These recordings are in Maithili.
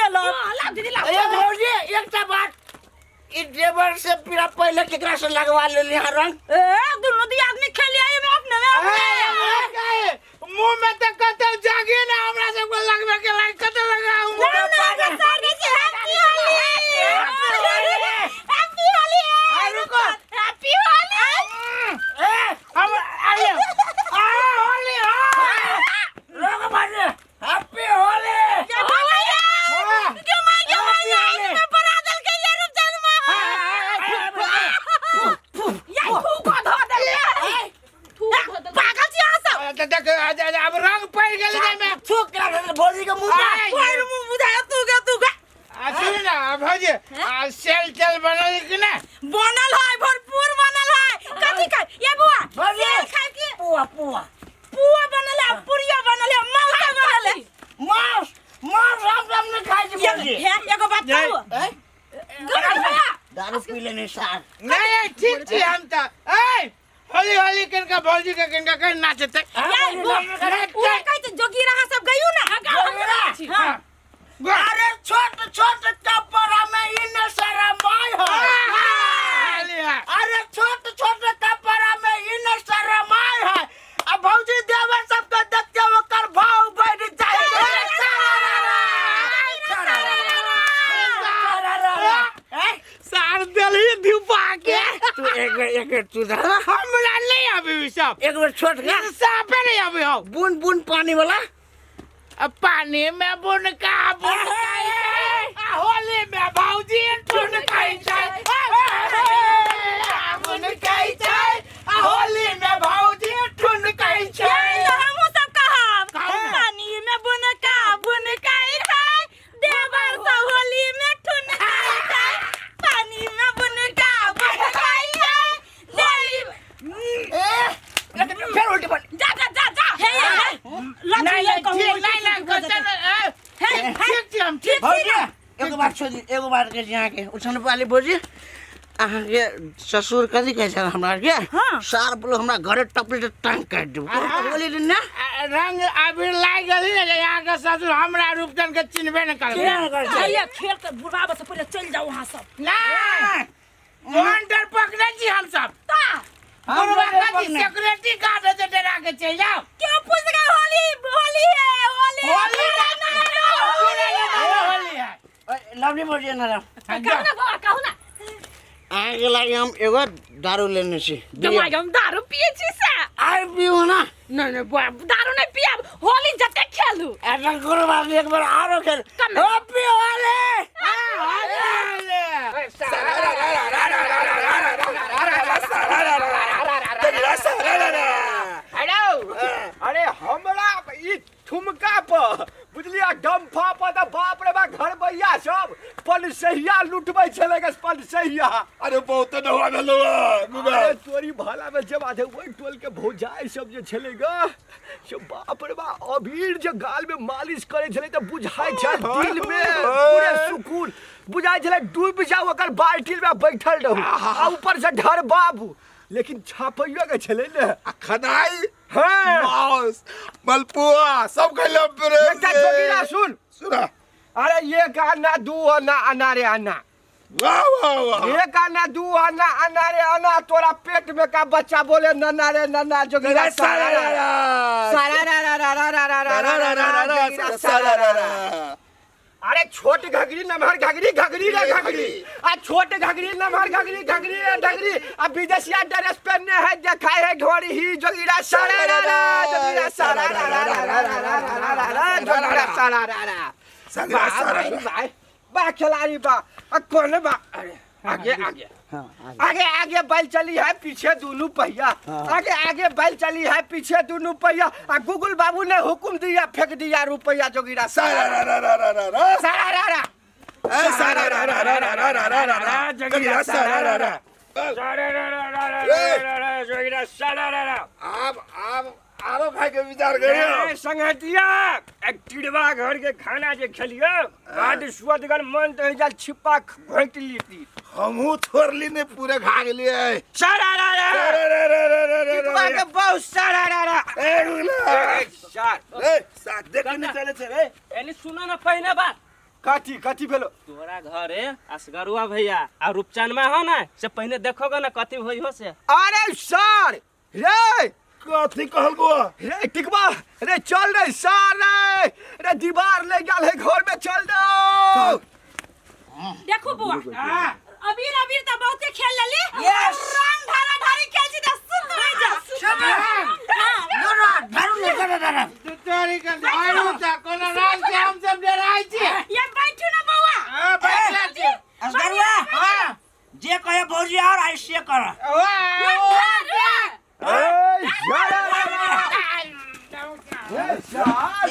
खेलब। हाँ, ला दीदी ला। अरे भौजी, एकटा बात, ई देवर से पूरा पहले केकरा से लगवा लेली हन रंग? ए दुनू दी आदमी खेलिया में अपने में अपने। मुंह में तो कतौ जागे ना, हमरा सबके लगबे के लायक कतौ लगाऊ। ना ना ना सर जी, हैप्पी होली, हैप्पी होली। आ, रुको। हैप्पी होली। ए हम आइए आ होली आ रोक भौजी, हैप्पी होली। ये भैया हाँ। क्यों मार क्यों मार हैप्पी होली। में बना दल के ये रूपचंद मां ये थूक धो दे, थूक धो दे। पागल छी अहाँ सब। तो देख अब रंग पड़ गेल जाय में। थूक करा देल भौजी के मुंह पे। आय। कोई मुंह बुझाया तू के तू के। आ सुन ना भौजी, आ सेल तेल बनल कि ना? बनल है, भरपूर बनल है। कथी खाय ये बुआ? भौजी। सेल खाय की? पुआ पुआ। पुआ बनल है, पुरिया बनल है, मांस बनल है। मांस मांस हम सब नहीं खाइ छी भौजी। हे एगो बात कहू? हैं? गरम भैया। दारू पी लेने सार। नहीं नहीं, ठीक छी हम तो। ए होली होली किनका भौजी के किनका कहीं नाचते। यार बुआ उहे कहै छै जोगी रहा सब गयू ना। हाँ। अरे छोट छोट कपड़ा में इन शरमाय है। होली है। अरे छोट छोट कपड़ा में इन शरमाय है, आ भौजी देवर सबके देखते ओकर भाव बढ़ जाए। सार देलही धुपा के। तू एक बेर, एक बेर तू धर। हमरा नहीं आबे ई सब। एक बेर छोट का साफे नहीं आबे हो। बूंद बूंद पानी वाला। अब पानी में बुन का बुन का, होली में भौजी टुन खाई जाए, बुन खाई जाए, होली में भौजी टुन खाई जाए। तो हमहूँ सब कहब। कहू ना। पानी में बुन का बुन का है, देवर सब होली में ठुन खाई है। पानी में बुन का बुन का है, होली में- ए लेकिन फिर उल्टी बोल। जा जा जा जा, हे हे हे नहीं लक्ष्मी नहीं कहूँ ठीक नहीं नहीं क्वेश्चन हे हे ठीक छी हम, ठीक। भौजी एगो बात छोड़ दी, एगो बात कहै छी अहाँके उछन वाली भौजी, अहाँके ससुर कथी कहै छल हमरा के? हाँ। सार बोलो हमरा घरे टपली तऽ टांग काटि देब बोली ने। रंग अबीर लागि गेली ने जे यहाँ के ससुर हमरा रूपचंद के चिन्हबे न करबै। चिन्हबे ने करबै। भैया खेल के बुढ़ाबे से पहिले चलि जाउ अहाँ सब। नहीं मोहन डर पकड़े छी हम सब। ता हम बुढ़वा डर कथी पकड़ने। सिक्योरिटी गार्ड है जे डरा के चलि जाओ। क्यों पूछ गए? होली होली है, होली है। होली है, होली है। लवली भौजी एना रह। कहू ना बौआ, कहू ना। अहाँके लागि हम एगो दारू लेने छी। जमाई हम दारू पिए छी से? आइ पीऊ ना। नहीं नहीं बुआ, दारू नहीं पियब, होली जते खेलू। ऐसा करो बाबू, एक बार आरो खेल। कम। हैप्पी होली। हेलो, अरे हमरा ई ठुमका पर बुझलियै डम्फा पर तऽ बाप रे बा घर भैया सब पनसहिया लुटबै छलै गे पनसहिया। अरे बहुत नहुआ भेलौ अरे तोरी भाला में जब आधे ओहि टोल के भौजाई सब जे छलै ग से बाप रे बा अबीर जे गाल में मालिश करै छलै तऽ बुझाइ छल दिल में पूरे सुकून बुझाइ छलै, डूबि जाउ ओकर बाल्टीन में बैठल रहू आ ऊपर से ढर बाबू, लेकिन छापैयो के छलै ने। आ खनाई हाँ। मांस मलपुआ सब खैलो प्रेम एकटा से। जोगिरा सुन। सुना। अरे एक आना दू आना अनारे आना। वाह वाह वाह। एक आना दू आना अनारे आना, तोरा पेट में का बच्चा बोले नन्ना रे नन्ना जोगिरा सारा सारा रा रा रा रा रा रा रा रा रा रा जोगिरा सारा रा रा। अरे छोट घघरी नमहर घघरी घघरी रे घघरी, आ छोट घघरी नमहर घघरी घघरी रे घघरी, आ विदेशिया ड्रेस पहनने है देखाए है ढोरी ही जोगिरा सारा रा रा जोगिरा सारा रा रा रा रा रा रा रा रा रा जोगिरा सारा रा रा। सारा वाह भाई भाई वाह खिलाड़ी वाह, आ कौन बा? अरे आगे आगे आगे आगे बैल चली है पीछे दोनों पहिया, आगे आगे बैल चली है पीछे दोनों पहिया, आ गूगल बाबू ने हुकुम दिया फेंक दिया रुपया जोगिरा सारा रा रा रा रा रा रा सारा रा रा ए सारा रा रा रा रा रा रा रा रा जोगिरा सारा रा रा। सारा रा रा रा रा रा रा जोगिरा सारा रा रा। आप आप आरो खाए के विचार करियो। ए संगतिया, एक टिड़वा घर के खाना जे खेलियो बड सुअदगर, मन तो जा छिपा घोंट लीती। हमहू छोड़ली ने पूरे खा गेलिए। सारा रा रा रे रे रे रे रे रे टिड़वा के बहुत सारा रा रा। ए रुला ए सार ए साथ देख के नहीं चले छे रे। एनी सुनो ना पहिने बात, कथी कथी भेलो तोरा घरे असगरुआ भैया आ रूपचनमा हो ना से पहिने देखोगे ना कथी होई हो से। अरे सर रे कथी कहल गोआ रे टिकबा रे चल रे सर रे रे दीवार ले गेल है घर में चल दो। देखो बुआ अबीर अबीर त बहुते खेल लेली। Yes. रंग धारा धारी खेल छी त सुत रह जा। हां। नो नो दारू नहीं करे दारू। तोरी के दारू त कोनो राज के हम सब डराइ छी। ये बैठू ना बउआ। हां बैठला छी। असगरुआ हां जे कहे भौजी और ऐसे कर। ए रे सर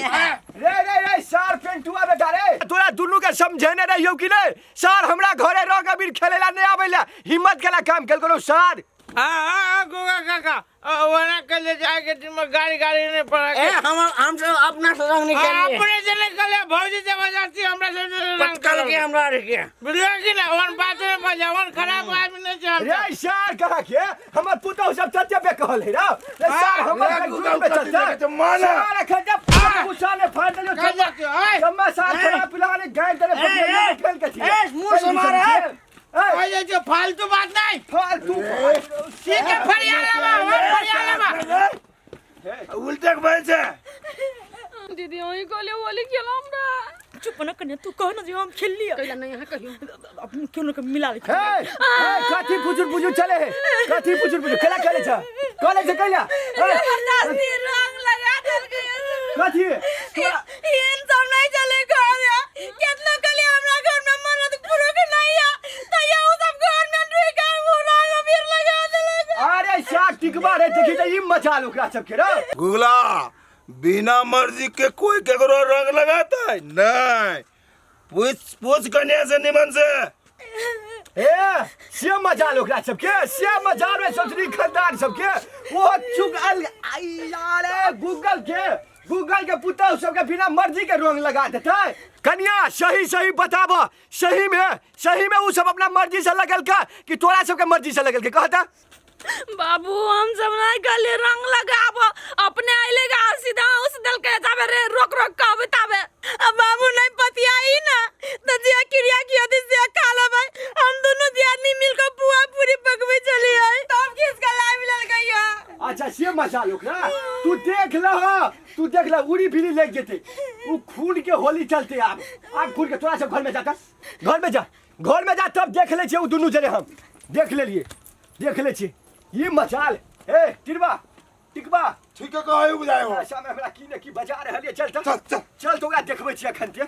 रे रे रे सर पेंटुआ बेटा रे तोरा दुनू के समझेने रहियो कि नहीं सर हमरा घरे रंग अबीर खेलेला नहीं आवेला हिम्मत केला काम केल करो सर। हां हां गोगा काका ओना के ले जाए के टीम गाड़ी गाड़ी नहीं पड़ा ए के हम सब अपना से रंग निकाल लिए। अपने से निकले भौजी जबरदस्ती हमरा से रंग पटकल के हमरा के बुझलियै कि ना ओहन बात नहीं बजा ओहन खराब आदमी नहीं छै हम रे सर कहा के हमर पुतहु सब सत्य पे कहल है ना रे सर हमर रे, घर गुगा में कथी चलता देखै छै, माना। सर अखन जब गुस्सा ने फाड़ देलियो कह जाके ओए जम्मा साल खराब पिलाने गाय तेरे ए, खेल के छी ए, मुंह से मार, ए। ए कह जाइ छै फालतू बात नहीं। फालतू ठीक है फरिया लेबा ओहन फरिया लेबा। उल्टे के भय छै। दीदी वही कहले होली खेलो हमरा। चुप न कन्या तू कह न जे हम खेल लिया। कैला नहीं यहाँ कहियो। अपन क्यों न के मिला ले। हे हे कथी पुजुर पुजुर चले है कथी पुजुर पुजुर केला खेले छ कॉलेज से कैला जबरदस्ती रंग लगा देलकै। कथी इन सब नहीं चले घर में केतनो कहले हमरा घर में मरद पुरुष नहीं है त ये उ सब घर में ढुक के वो रंग अबीर लगा देलक। अरे सार टिकबा रे देखी त ई मचा ओकरा सब के रे। गुगला बिना मर्जी के कोई केकरो रंग लगाता है नहीं पूछ पूछ कन्या से निमन से। ए से मजा ओकरा सबके से मजा रे सोचनी खानदान सबके वो चुक अल आई यार गूगल के पुतहु सबके बिना मर्जी के रंग लगा देते। कन्या सही सही बताब सही में उ सब अपना मर्जी से लगल का कि तोरा सबके मर्जी से लगल के कहता। बाबू हम सब नहीं कहले रंग लगाब अपने आइले गा सीधा उस दल के जाबे रे रोक रोक के अबे ताबे। अब बाबू नहीं पतियाई ना त जिया क्रिया किया दी से खा लेबै हम दोनों दियादनी मिलकर पुआ पूरी पकवे चली आई तब किसका ला मिलल गइया। अच्छा से मजा ओकरा तू देख ल तू देख ल उड़ी बिली लग जेते उ खून के होली चलते आब आब खून के तोरा सब घर में जाता घर में जा घर में जा तब देख ले छियै उ दुनू जने हम देख लेलिए देख ले छियै ई मचाल। ए टिरबा टिकबा ठीक है कहै बुझाय हो ऐसा में हमरा की ने की बजा रहल ये चल चल चल चल तो ओकरा देखबै छियै अखन ते।